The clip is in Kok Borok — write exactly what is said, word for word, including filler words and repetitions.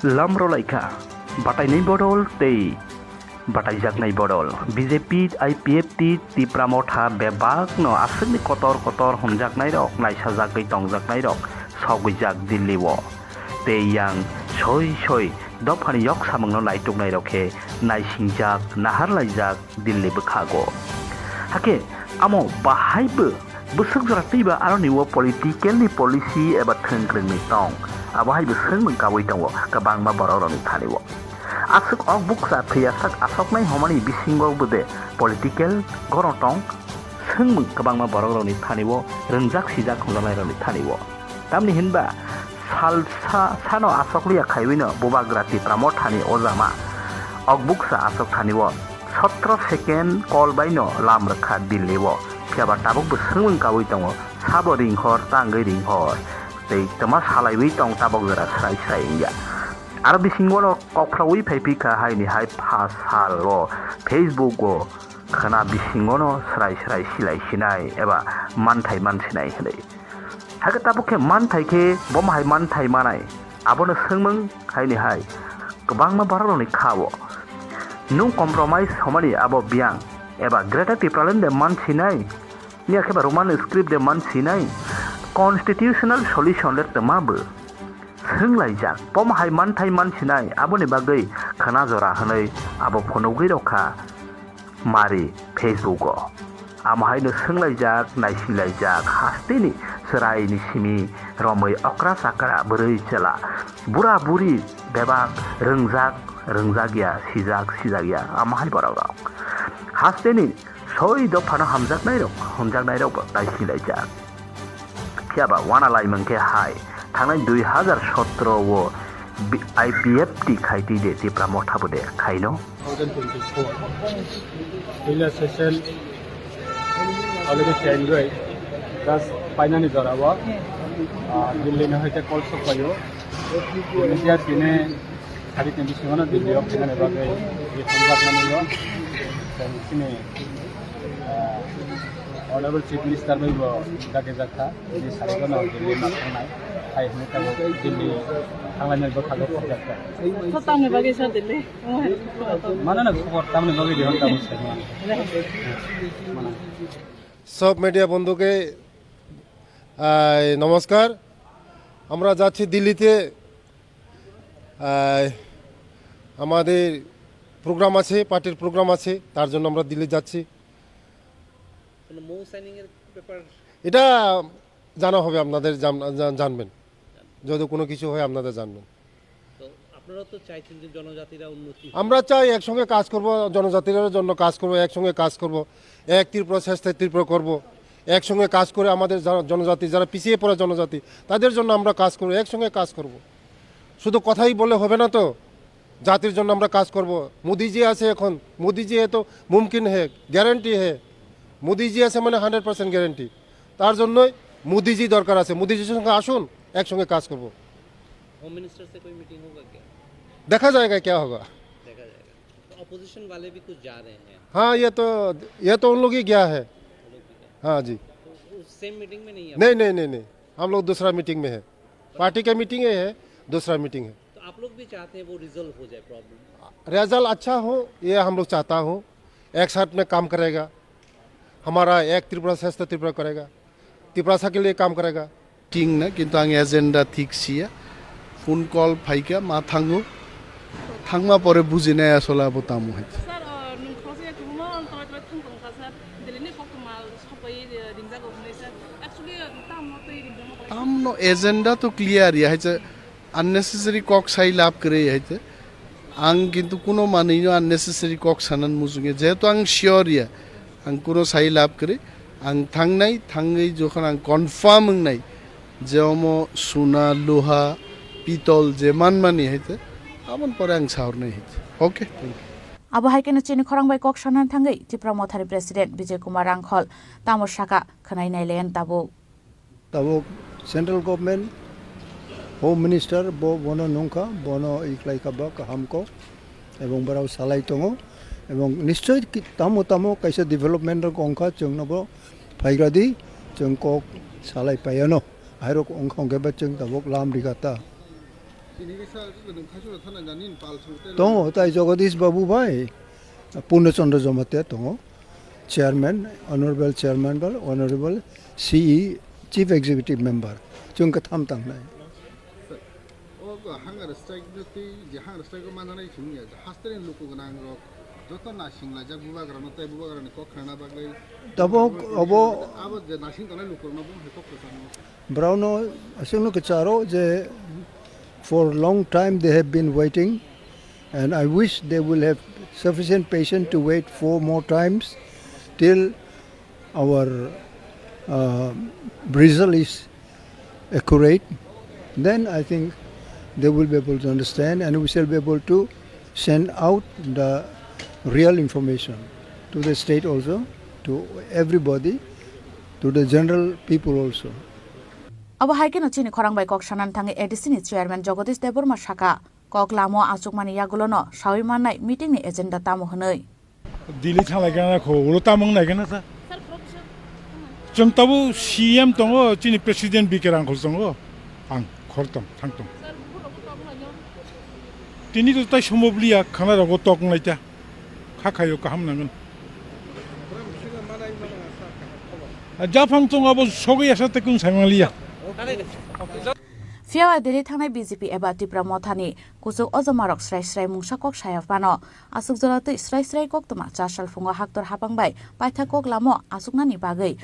Lamrolaikha batainai bodol tei bataijaknai bodol. B J P, I P F T, Tipra Motha bebakno aswkni kotor kotor hwnjaknairok, naisajagwi tongjaknairok sogwijak Delhi-o. Tei yang soi soi dophani yok samungno naituknairok khe naisingjak, naharlaijak Delhi bwkhago. Hakhe amo bahaibo bwswk jora twiba aroni o political ni policy eba thwngkwrwngni tong, abo haibo swngmung kaui tongo kwbangma borokrokni thani o. Aswk ok bukcha thwiyasak asoknai hwnmani bisingo bwde political goron tong swngmung kwbangma borokrokni thani o, rwngjak sijak hwnjaknairokni thani o. Tamni hinba salsa sano asokliya khaiwino bubagra Tipra Mothani ojama ok bukcha asok thani o sotro second call baino lam rwkha Delhi o. Phiyaba tabukbo swngmung kaui tongo, sabo ringhor, tangwi ringhor. Tei twma salaiwi tong tabok jora srai srai wngya. Aro bisingono kokphraui phaiphikha haini hai pha sal o Facebook o khwna bisingono srai srai silai sinai eba manthai mansinai hinwi. Hakhe tabuk khe manthai khe bomo hai manthai manai, abono swngmung haini hai kwbangma borokrokni kha o. Nung compromise hwnmani abo biyang eba Greater Tipraland de mansinai, niya khe ba Roman script de mansinai, constitutional solution le twma bo swnglaijak, bomo hai manthai mansinai, aboni bagwi khwna jora hwnwi abo phunugwi rokha mari Facebook o. Amo haino swnglaijak, naisinlaijak, hasteni chwraini simi romwi okra chakra bwrwi chwla, bura buri bebak rwngjak, rwngjakya, sijak, sijakya, amo hai borokrok. Hasteni soi dophano hamjaknairok, hamjaknairokbo naisinlaijak. Phiyaba uanalaimung khe hai, thangnai dui hazar sotro o B-, I P F T khai twi de Tipra Motha bo de khaino. Two thousand twenty-four. Previous session already change oi. Just finally jora o. Ah, Delhi no hoite call sok paio. India tine hari twenty seven o Delhi o finally bagwi ye phone jap mani o. Then sini, ah, Honorable Chief Minister bai bo jage jakha. Bini sari gano Delhi ma thangnai. Hai hwnwi tabuk Delhi thanglainai bwkhago khobjakha. তো তামনি বাকি স্যার Delhi. Mano na khobor tamni bagwi dihon tamo sai mano. Mana. সব মিডিয়া বন্ধুকে, আহ, নমস্কার। আমরা যাচ্ছি দিল্লিতে, আহ, আমাদের প্রোগ্রাম আছে, পার্টির প্রোগ্রাম আছে, তার জন্য আমরা দিল্লি যাচ্ছি। মানে মৌ সাইনিং এর ব্যাপার এটা জানা হবে, আপনাদের জান-, জান-, জানবেন। যদি কোনো কিছু হয়, আপনাদের জানবেন। তো আপনারা তো চাইছেন যে জনজাতিরা উন্নতি হোক। আমরা চাই একসঙ্গে কাজ করব, জনজাতির জন্য কাজ করব, একসঙ্গে কাজ করব, এক ত্রিপুরা শ্রেষ্ঠ ত্রিপুরা করব, একসঙ্গে কাজ করে আমাদের জ-, জনজাতি, যারা পিছিয়ে পড়া জনজাতি, তাদের জন্য আমরা কাজ করব, একসঙ্গে কাজ করব। শুধু কথাই বললে হবে না তো, জাতির জন্য আমরা কাজ করব। মোদিজি আছে এখন, মোদিজি এ তো মুমকিন হে, গ্যারান্টি হে। মোদিজি আছে মানে হান্ড্রেড পার্সেন্ট গ্যারান্টি। তার জন্যই মোদিজি দরকার আছে। মোদিজির সঙ্গে আসুন, একসঙ্গে কাজ করব। होम मिनिस्टर से कोई मीटिंग होगा क्या? देखा जाएगा क्या होगा। देखा जाएगा। तो अपोजिशन वाले भी कुछ जा रहे हैं। हाँ, ये तो, ये तो उन लोग ही गया है। वो लोग भी गए। हाँ जी। तो उस सेम मीटिंग में नहीं है? नहीं, नहीं, नहीं, नहीं। हम लोग दूसरा मीटिंग में है। पार्टी का मीटिंग है, दूसरा मीटिंग है। तो आप लोग भी चाहते हैं वो रिजॉल्व हो जाए प्रॉब्लम? रिजल्ट अच्छा हो, ये हम लोग चाहता हूँ। एक साथ में काम करेगा, हमारा एक त्रिपुरा श्रेष्ठ त्रिपुरा करेगा, तिप्रासा के लिए काम करेगा। Ting na, kintu ang agenda thik siya. Phone call phaikha, ma thango. Thangma pore bujinai asole abo tamo hai. Sir, uh, nwng khoroksa ya kwbangma tolai tolai thang tongkha, sir. Delhi ni koktwma sopai, uh, ringjak rok hinwi, sir. Actually, uh, tamo twi ringjak rok. Tamno agenda to clear ya hai, sir. Unnecessary kok sai lab kwrwi hai te. Ang kintu kuno manwi no unnecessary kok sanan muchunge. Jehetu ang sure ya, ang kuno sai lab kwrwi. Ang thangnai, thangwi jokhon ang confirm wngnai je omo suna, luha, pitol je manmani hai te, aboni pore ang sahornai hai te. Okay, thank you. Abo hai kheno chini khorang bai kok sanani thangwi Tipra Mothani President Bijay Kumar Rangkhol tamo saka khwnai nai le ang tabuk. Tabuk central government, Home Minister bo bono nungkha, bono ikhlaikha ba kaham kok, ebong borok salai tongo, ebong nischoi ki-, tamo tamo kaisa development rok wngkha, chwngno bo phaigradi, chwng kok salai paiano, ahairok wngkha hwnkhe ba chwng tabuk lam rigata. Nini kisa nung khaichuna thana nani pal sung tei Tongo, tai Jagadish Babu bai, Purna Chandra Jamatia tongo, Chairman, Honorable Chairman bai, Honorable C E, Chief Executive Member, chwng kwtham tangnai. O hunger strike no tei je hunger strike o manjanai simi ya, hasteni luku gwnang rok joto nasing laijak bubagra no tei bubagra ni kok khana bagwi. Tabok, obo abo je nasing tongnai luku rok no bumhai kok kwchang no. Borokno aswkno kwcharo je for long time they have been waiting, and I wish they will have sufficient patience to wait four more times till our, uh, result is accurate. Then I think they will be able to understand, and we shall be able to send out the real information to the state also, to everybody, to the general people also. Abo hai kheno chini khorang bai kok sanani thangwi A D C ni chairman Jagadish Debbarma sakha, kok lamo achukmani yagulono sawi mannai meeting ni agenda tamo hwnwi. Delhi thanglai gana kho, ulo tamung nai gana ta. Chwng tabuk C M tongo, chini president B K Rangkhol tongo, ang khortong thangtong. Tini to tai somobliya khana rogo tok nai ta. Kha khayo kaham nangan. Japhang chwng abo sogwi asa tekung saimang liya. Phiya Delhi thangnai B J P eba Tipra Mothani kuchuk ojomarok srai srai mungsa kok saya phano aswk jora twi srai srai koktwma char sal phungo haktor hapang bai paithak kok lamo achuknani bagwi